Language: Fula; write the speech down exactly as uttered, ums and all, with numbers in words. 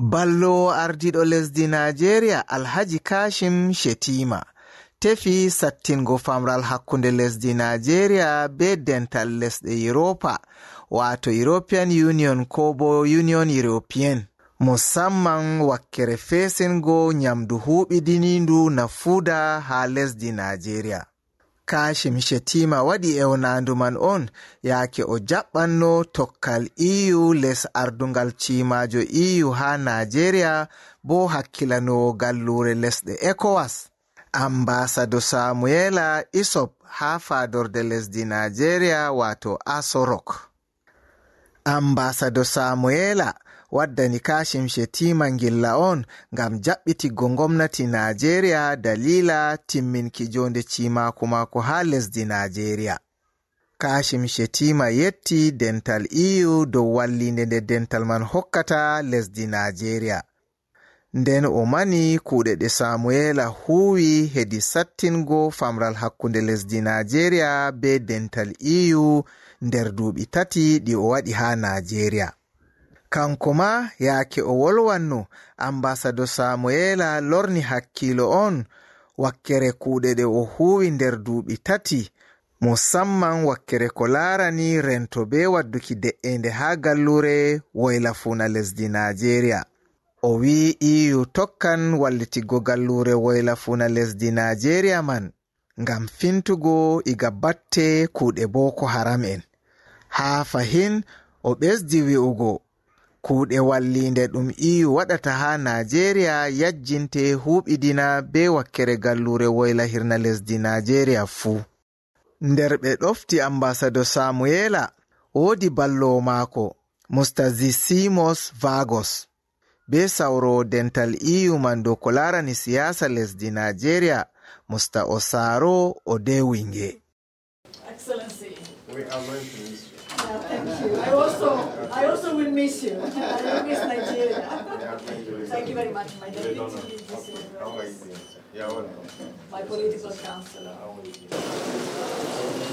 Balloowo ardiiɗo lesdi Naajeeriya, Alhaji Kashim Shettima, tefi sattingo famral hakkunde lesdi Naajeeriya bee dental lesɗe Yuropa, waato European Union koo boo Union Européenne, musamman wakkere feesingo nyamdu huuɓidiniindu nafuuda haa lesdi Naajeeriya. Kashim Shettima waɗi ewnaandu man on yaake o jaɓɓanno tokkal E U les ardungal ciimaajo E U haa Naajeeriya, boo hakkilanoowo galluure lesɗe ECOWAS, Ambaasado Samuela Isop haa faadorde lesdi Naajeeriya, waato Aso Rock. Ambaasado Samuela waddani Kashim Shettima ngilla on ngam jaɓɓitiggo ngomnati Naajeeriya daliila timminki joonde ciimaaku maako haa lesdi Naajeeriya. Kashim Shettima yetti dental E U dow walliinde nde dental man hokkata lesdi Naajeeriya. Nden o mani kuuɗe ɗe Samuela huuwi hedi sattingo famral hakkunde lesdi Naajeeriya bee dental E U nder duuɓi tati ɗi o waɗi haa Naajeeriya. Kanko maa, yaake o wolwanno, Ambaasado Samuela lorni hakkiilo on wakkere kuuɗe ɗe o huuwi nder duuɓi tati, musamman wakkere ko laarani rento bee wadduki de'eende haa galluure woyla fuuna lesdi Naajeeriya. O wi'i E U tokkan wallitiggo galluure woyla fuuna lesdi Naajeeriya man ngam fintugo iga batte kuuɗe Boko Haram en. Haa fahin o ɓesdi wi'ugo, kuuɗe walliinde ɗum E U waɗata haa Naajeeriya yajjinte huuɓidina bee wakkere galluure woyla hirna lesdi Naajeeriya fuu. Nder ɓe ɗofti Ambaasado Samuela, woodi balloowo maako, Mustazisimos Vagos. Bee sawroowo dental E U man dow ko laarani siyaasa lesdi Naajeeriya, Musta Osaro Odewinge. Excellency. We are going to miss you. Yeah, thank you. I also, I also will miss you. I will miss Nigeria. We are going to miss you. Thank you very much, my deputy. How are you doing? You are welcome. My political counselor. How are you doing?